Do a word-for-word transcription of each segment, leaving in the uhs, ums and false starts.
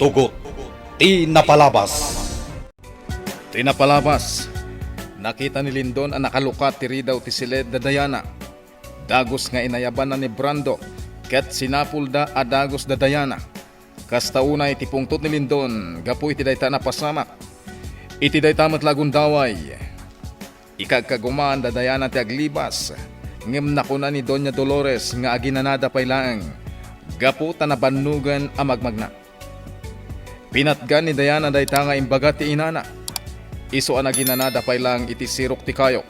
Tugot ti napalabas. Ti napalabas, nakita ni Lindon a nakalukat ti ridaw ti siled da Diana. Dagus nga inayabanna ni Brando, ket sinapulda a dagus da Diana. Kasta unay ti pungtot ni Lindon gapu iti dayta a napasamak. Iti dayta met la a gundaway, ikagkagumaan da Diana ti aglibas, ngem nakuna ni Doña Dolores nga aginanada pay laeng gapu ta nabannogen a magmagna. Pinatgan ni Diana dayta nga imbaga ti inana. Isu a naginanada pay laeng iti sirok ti kayo.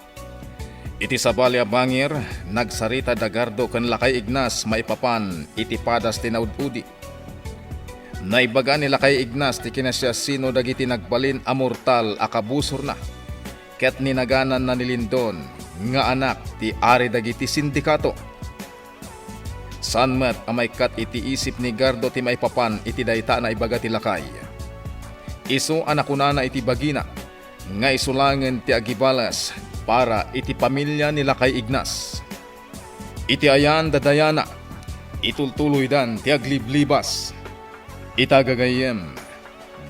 Iti sabali a bangir, nagsarita da Gardo ken Lakay Ignas maipapan iti padas ti naud-udi. Naibaga ni Lakay Ignas ti kinasiasino dagiti nagbalin a mortal a kabusorna, ket ninagananna ni Lindon nga anak ti ari dagiti sindikato. Saan met a maikkat iti isip ni Gardo ti maipapan iti dayta a naibaga ti lakay. Isu a nakunana iti bagina nga isu laengen ti agibales para iti pamilia ni Lakay Ignas. Iti ayan da Diana, itultuloydan ti agliblibas. Ita gagayyem,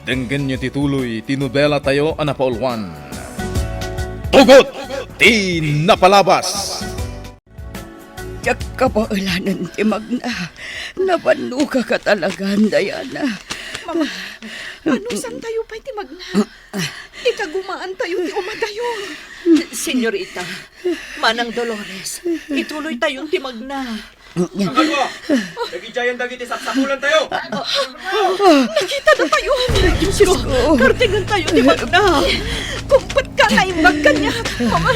denggenyo ti tuloy ti nobelatayo a napauluan. Tugot ti napalabas. Diak kabaelanen ti magna. Nabannogaka talaga, Diana. Mama, panusantayo pay ti magna. Ikagumaantayo ti umadayo. Senyorita, Manang Dolores, ituloytayon ti magna. Kakadua, dagidiayen dagiti saksakulantayo. Nakita na tayo. Diyos ko, kartengen tayo ti magna. Kumpetka, naimbag kaniak, Mama.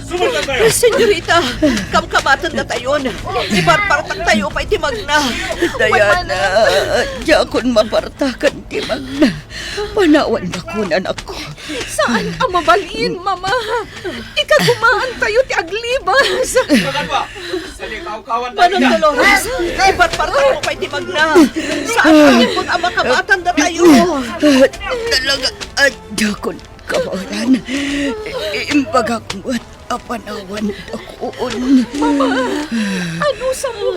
Sumulkan tayo. Senyorita, kamkamatan na tayon. Iparpartak tayo pay ti magna. Diana, diakon mapartakan ti magna. Panawanakon, anakko. Saan a mabalin, Mama. Ikagumaan tayo ti aglibas. Kakadua, salikawkawan tayo. Manang Dolores, iparpartak mo pay ti magna. Saan a makamatanda tayo. Talaga, adda kon kabaelan. I-, imbagak met a panawan dakon. Mama, ano sa mo?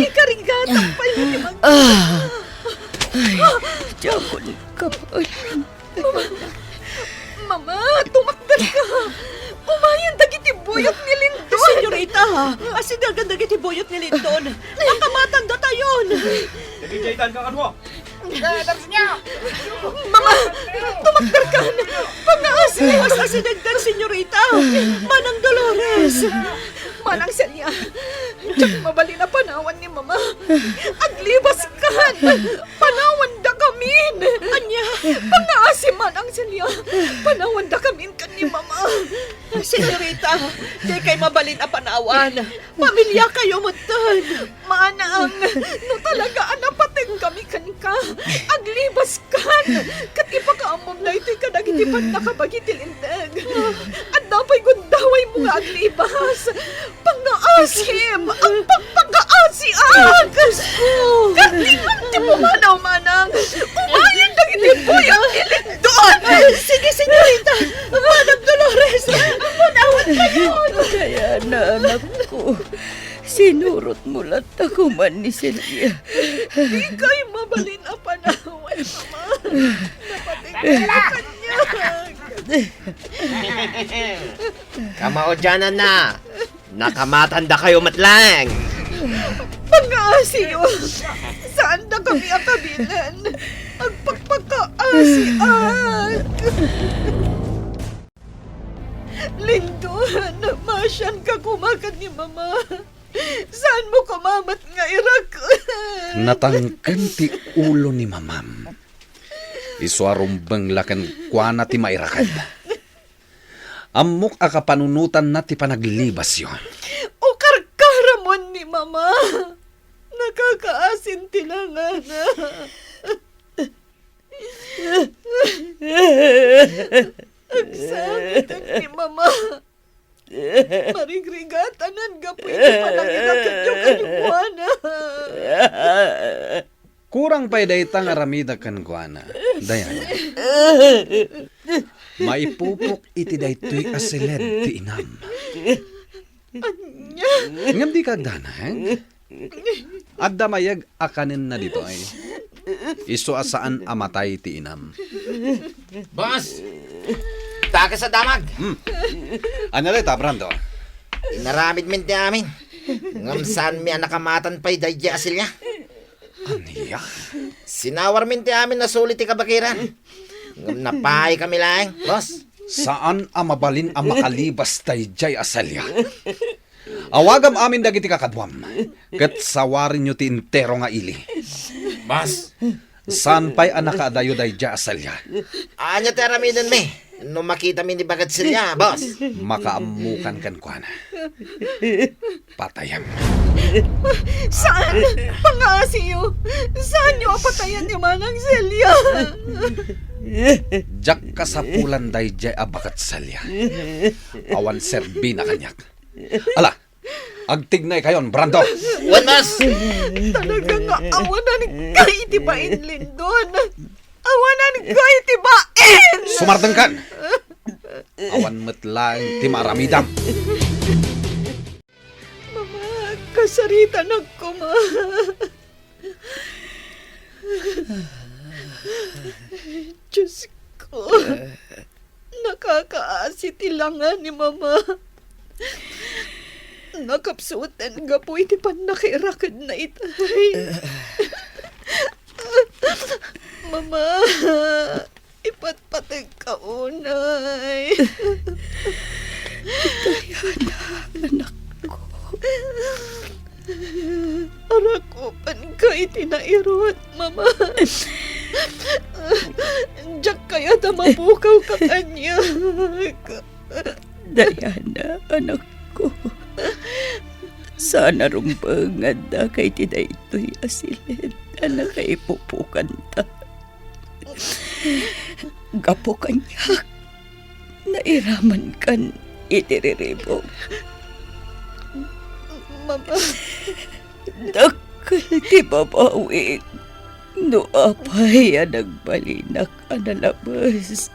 Ikarigatak pay ti magna. Ah. Ay, adda kon kabaelan. Mama! Mama, tumakderka! Umayen dagiti buyot ni Lindon! Senyorita, asidagan dagiti buyot ni Lindon! Makamatanda tayon! Dagiti itan ka kanwa! Mama! Tumakderkan! Pangaasi! Asidagdan, senyorita! Manang Dolores! Manang Celia! Diak mabalin a panawan ni Mama! Aglibaskan! Panawan dakamin! Ania? Pangaasi, Manang Celia! Panawan dakamin ken ni Mama! Senyorita, dikay mabalin a panawan. Pamiliakayo metten. Manang, no talaga a napateg kami kenka, aglibaskan! Ket ipakaammom daytoy kadagiti pannakabagi ti Linteg. Adda pay gundawaymo nga aglibas. Pangngaasim! Agpakpakaasiak! Diyos ko! Kartingam ti pumanaw, Manang! Umayen dagiti buyot ni Lindon! Sige, senyorita! Manang Dolores! Amunawan kayo! Kaya na, anak ko. Sinurot mo latta kuman ni Celia. Dikay mabalin a panawan, Mama. Napateg kaniak. Kamaudiananna, nakamatandakayo met laeng. Pangngaasim! Saandakami a kabilen. Agpakpakaasiak! Lindon, maasianka koma ken ni Mama. Saanmo koma met nga iraken? Natangken ti ulo ni Mamam. Isu a rumbeng la kenkuana ti mairaked. Ammok a kapanunotanna ti panaglibasyo. O karkaramon ni Mama! Nakakaasin ti langana. Agsangiten ni Mama. Marigrigatanan gapu iti panangirakenyo kenkuana. Kurang pay dayta nga aramidek kenkuana, Diana. Maipupok iti daytoy a siled ti inam. Ania? Ngem dika agdanag. Adda mayeg a kanenna ditoy. Isu a saan a matay ti inam. Boss! Dakes a damag! Hmm. Ania dayta, Brando? Inaramidmin ti amin. Ngem saanmi a nakamatan pay daydiay a Celia. Ania? Sinawarmin ti amin a suli ti kabakiran. Ngem napaikami laeng, boss. Saan a mabalin a makalibas daydiay a Celia. Awagam amin dagiti kakaduam, ket sawarenyo ti entero nga ili. Boss. Saan pay a nakaadayo daydiay a Celia? Ania ti aramidenmi no makitami ni Baket Celia, boss? Makaammokan kenkuana. Patayam. Saan? Pangaasiyo! Saanyo a patayen ni Manang Celia! Diak kasapulan daydiay a Baket Celia. Awan serbina kaniak. Ala, agtignaykayon, Brando! Wen, boss! Talaga nga awanan iti bain, Lindon! Awanan iti bain! Sumardengkan! Awan met laeng ti maaramidam. Mama, kasaritanak koma. Diyos ko. Nakakaasi ti langa ni Mama. Nakapsuten gapu iti pannakairakidna itay. Mama, ipatpategka unay. Diana, anakko. Arakupanka iti nairut, Mama. Diak kayat a mapukawka kaniak. Diana, anakko. Saan a rumbeng nga addaka iti daytoy a siled a nakaipupukanta. Gapu kaniak, nairamankan iti riribuk. Mama. Dakkel ti babawik no apay a nagbalinak a nalabes.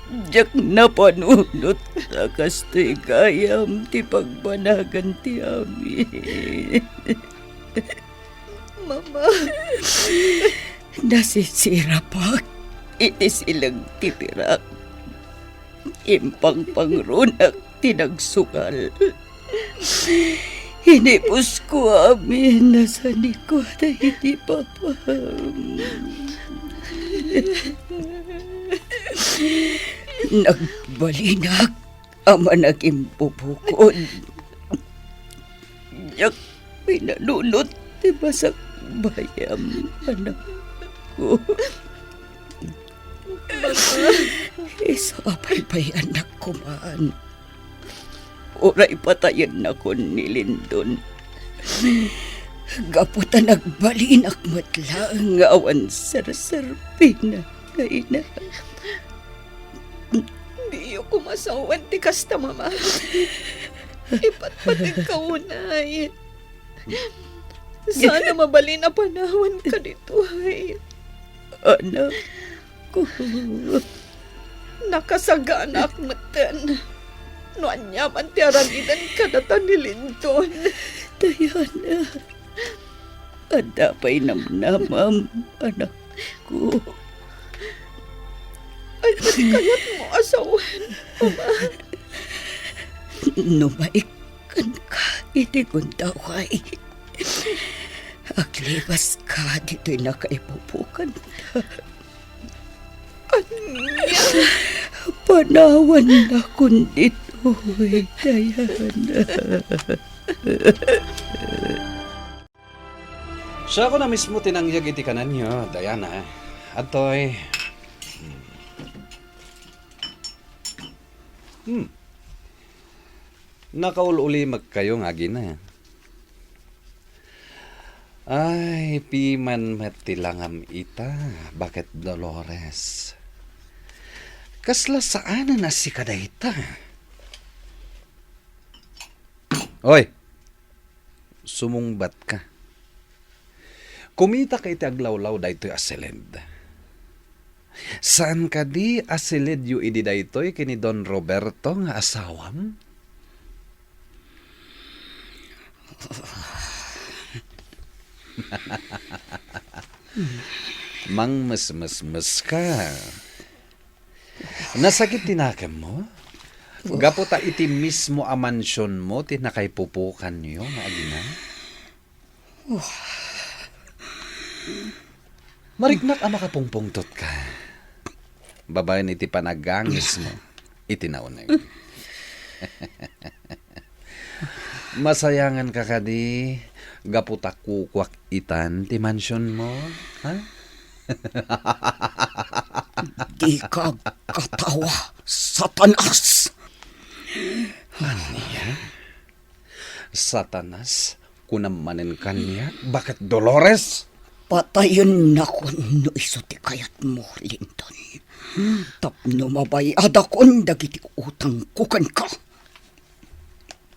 Diak napanunot a kastoy gayam ti pagbanagan ti amin. Mama. Nasisirapak iti sileg ti pirak. Impangpangrunak ti nagsugal. Inipusko amin a sanikuada iti papam. Nagbalinak a managimbubukod. Diak pinanunot ti basakbayam, anakko. Isu a baybay-annak koman. Uray patayennakon ni Lindon. Gapu ta nagbalinak met laeng nga awan serserbina nga ina. Diyo koma sawen ti kasta, Mama. Ipatpategka unay. Saan a mabalin a panawanka ditoy. Anakko. Nakasaganaak metten no aniaman ti aramiden kadata ni Lindon. Diana, adda pay namnamam, anakko. Ania ti kayatmo a sawen, Mama? No maikkanka iti gundaway, aglibaska ditoy nakaipupukanta. Ania? Panawannakon ditoy, Diana. Siak a mismo ti nangyeg iti kananyo, Diana. Adtoy. Hmm. Nakaul-ulimekkayo nga agina. Ay, piman met ti langam ita, Baket Dolores. Kasla saanen a sika dayta? Oy, sumungbatka. Kumitaka iti aglawlaw daytoy a siled. Saan kadi a siledyo idi daytoy ken ni Don Roberto nga asawam? Mangmesmesmes ka. Nasakit ti nakemmo? Gapu ta iti mismo a mansionmo ti nakaipupukanyo nga agina? Mariknak a makapungpungtot ka. Babaen iti panagangismo iti nauneg. Masayangan ka kadi gapu ta kukuak itan ti mansionmo, ha? Dika agkatawa, Satanas! Ania? Satanas, kunam manen kaniak, baket Dolores? Patayennakon no isu ti kayatmo, Lindon. Tapno mabay-adakon dagiti utangko kenka.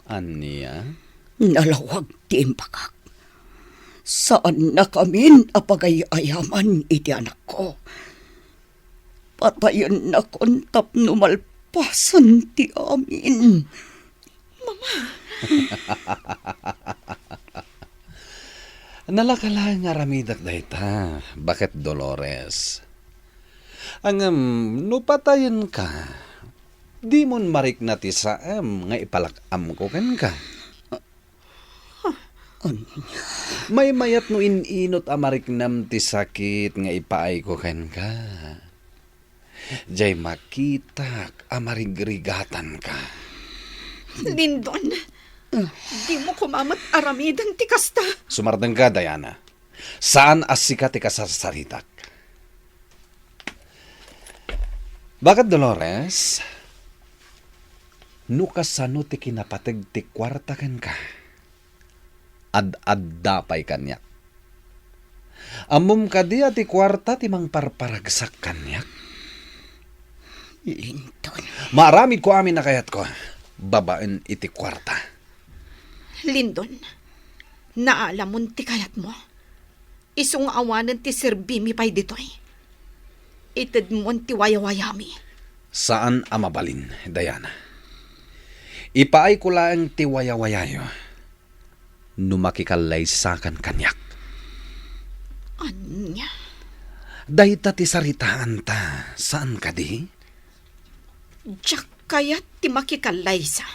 Ania? Nalawag ti imbagak. Saannakamin a pagay-ayaman iti anakko. Patayennakon tapno malpasen ti amin. Mama. Nalaka laeng nga aramidek dayta, baket Dolores. Ngem, no patayenka, dimon marikna ti saem nga ipalak-amko kenka. Maymayat no in-inot a mariknam ti sakit nga ipaayko kenka. Jay makitak a marigrigatanka. Lindon, dimo koma met aramiden ti kasta. Sumardengka, Diana. Saan a sika ti kasarsaritak. Baket Dolores, no kasano ti kinapateg ti kuarta kenka, ad-adda pay kaniak. Ammom kadi a ti kuarta ti mangparparagsak kaniak? Lindon. Maaramidko amin a kayatko babaen iti kuarta. Lindon, naalamon ti kayatmo. Isu nga awanen ti serbimi pay ditoy. Itedmon ti wayawayami. Saan a mabalin, Diana. Ipaayko laeng ti wayawayayo no makikallaysakan kaniak. Ania? Dayta ti saritaanta, saan kadi? Diak kayat ti makikallaysa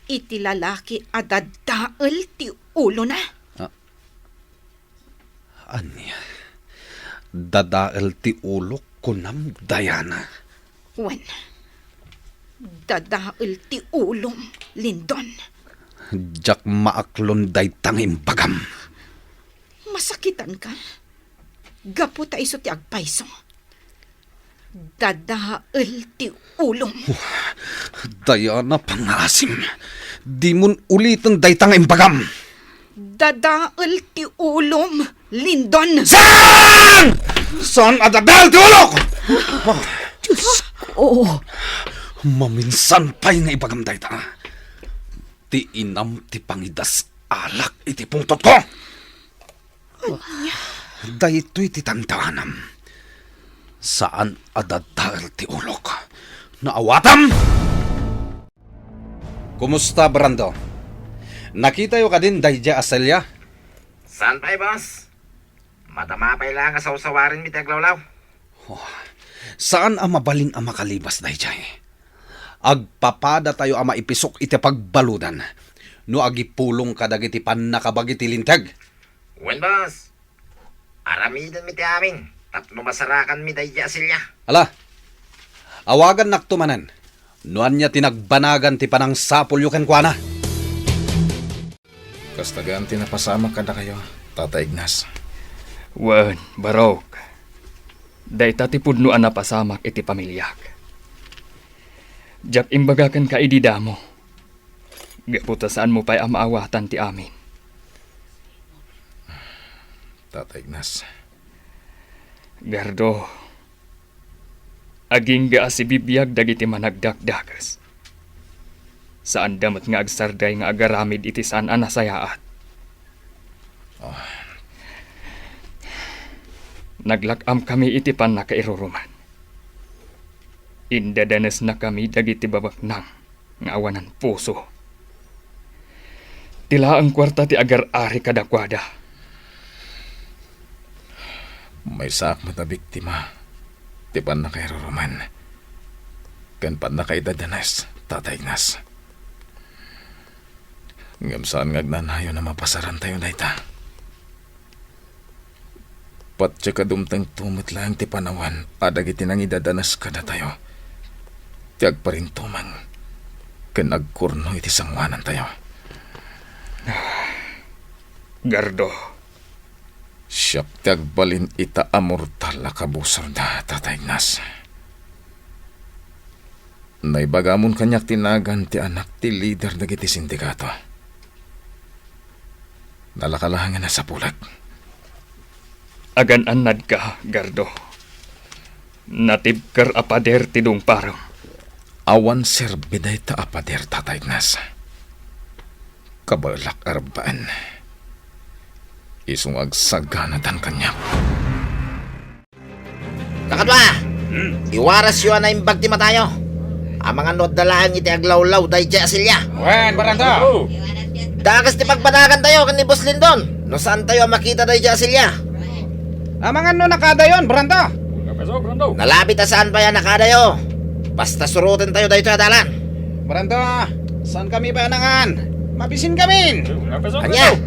iti lalaki a daddael ti ulona. Ah. Ania? Dadael ti ulok, kunam, Diana? Wen, dadael ti ulom, Lindon. Diak maaklon dayta nga imbagam. Masakitanka? Gapu ta isu ti agpayso. Dadael ti ulom. Diana, pangaasim. Dimon uliten dayta nga imbagam. Dadael ti ulom, Lindon. Saan? Saan a dadael ti ulok? Diyos ko. Maminsan pay nga ibagam dayta. Ti inam ti pangidas-alak iti pungtotko. Ania? Daytoy ti tandaanam. Saan a dadael ti ulok. Naawatam? Kumusta, Brando? Nakitayo kadin daydiay a Celia? Saan pay, boss? Madama pay la nga sawsawarenmi ti aglawlaw. Oh, saan a mabalin a makalibas daydiay. Agpapadatayo a maipisok iti pagbaludan no agipulong kadagiti pannakabagi ti linteg. Wen, boss. Aramidenmi ti amin tapno masarakanmi daydiay a Celia. Ala, awagannakto manen no ania ti nagbanagan ti panangsapulyo kenkuana. Kastagan ti napasamak kadakayo, Tata Ignas. Wen, Barok. Dayta ti pudno a napasamak iti pamiliak. Diak imbaga kenka idi damo. Gapu ta saanmo pay a maawatan ti amin. Tata Ignas. Gardo, agingga a sibibiag dagiti managdakdakes. Saanda met nga agsarday nga agaramid iti saan a nasayaat. Ah. Naglak-amkami iti pannakairuruman. Indadanesnakami dagiti babaknang nga awanan puso. Ti laeng kuarta ti agar-ari kadakuada. Maysaak met a biktima ti pannakairuruman ken pannakaidadanes, Tata Ignas. Ngem saan nga agnanayon a mapasarantayo dayta. Patse kadumtengto met laeng ti panawen a dagiti nangidadanes kadatayo ti agparintumeng ken agkurno iti sangoanantayo. Gardo. Siak ti agbalin ita a mortal a kabusorda, Tata Ignas. Naibagamon kaniak ti nagan ti anak ti lider dagiti sindikato. Nalaka laengen a sapulek. Agan-annadka, Gardo. Natibker a pader ti dungparem. Awan serbi dayta a pader, Tata Ignas. Kabaelak a rebbaan. Isu nga agsaganatan kaniak. Kakadua, Hmm. iwarasyo a naimbag ti matayo. Amangan no adda laeng iti aglawlaw daydiay a silya. Wen, Baranta. Dakas ti pagbanagantayo ken ni Boss Lindon no saantayo a makita daydiay a silya. Amangan no nakadayon, Baranta. Nalabit a saan pay a nakadayo. Basta surotentayo daytoy a dalan. Baranta, saan kami pay a nangan? Mabisin kamin. Ania?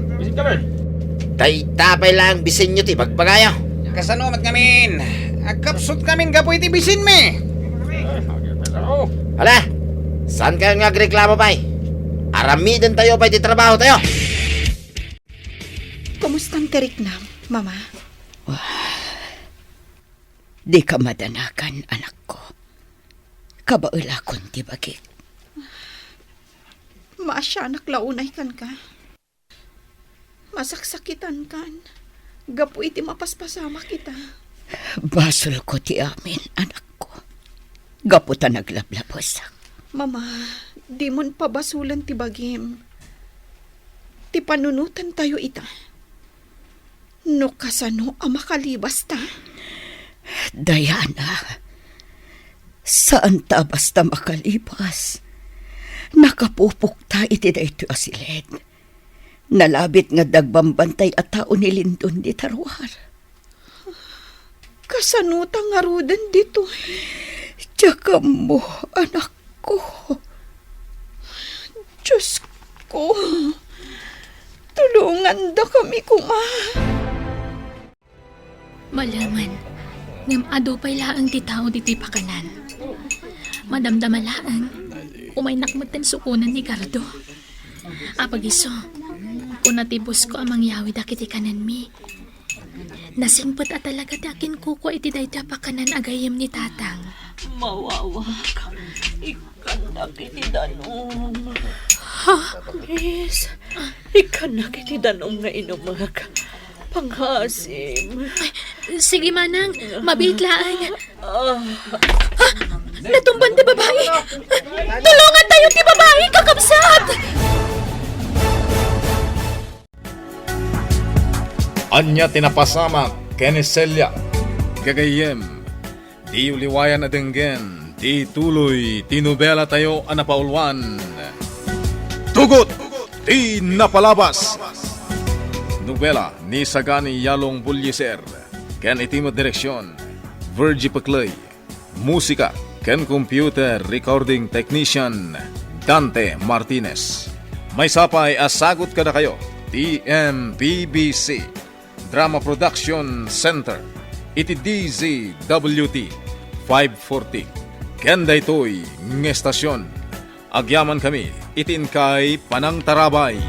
Dayta pay laeng bisinyo ti bagbagayo. Kasano met ngamin? Agkapsut ngamin gapu iti bisinmi. Ala, saankayo nga agreklamo pay? Aramidentayo pay ti trabahotayo. Kumustan ti riknam, Mama? Dika madanagan, anakko. Kabaelakon ti bagik. Maasianak la unay kenka. Masaksakitankan gapu iti mapaspasamak ita. Basolko ti amin, anakko, gapu ta naglablabesak. Mama, dimon pabasolen ti bagim. Ti panunotentayo ita. No kasano a makalibasta? Diana, saanta a basta makalibas. Nakapupokta iti daytoy a siled. Nalabit nga dagbambantay a tao ni Lindon dita ruar. Kasano ta ngaruden ditoy? Diak ammo, anakko. Diosko, tulongandakami koma. Malemen, ngem adu pay laeng ti tao ditoy pakanan. Madamdama laeng, umaynak metten sukonen ni Gardo. Apag isu, kuna ti bosko a mangyawid dagiti kanenmi. Nasingpet a talaga ti akinkukua iti dayta a pakanan a gayyem ni Tatang. Mawawak, ikkannak iti danum. Ha? Miss, ikkannak iti danum nga inumek. Panghasim. Sige, Manang. Mabiit laeng. Ah. Ha? Natumban ti babai! Tulongantayo ti babai, kakabsat! Ania ti napasamak ken ni Celia? Gagayyem, diyo liwayan a denggen ti tuloy ti nobelatayo a napauluan, Tugot ti Napalabas. Nobela ni Sagani Yalong Bullieser ken iti met direksion, Virgie Peclay. Musika ken computer recording technician, Dante Martinez. Maysa pay a sagut kadakayo ti M P B C Drama Production Center iti D Z W T five forty. Ken daytoy nga estasion, agyamankami iti inkay panangtarabay.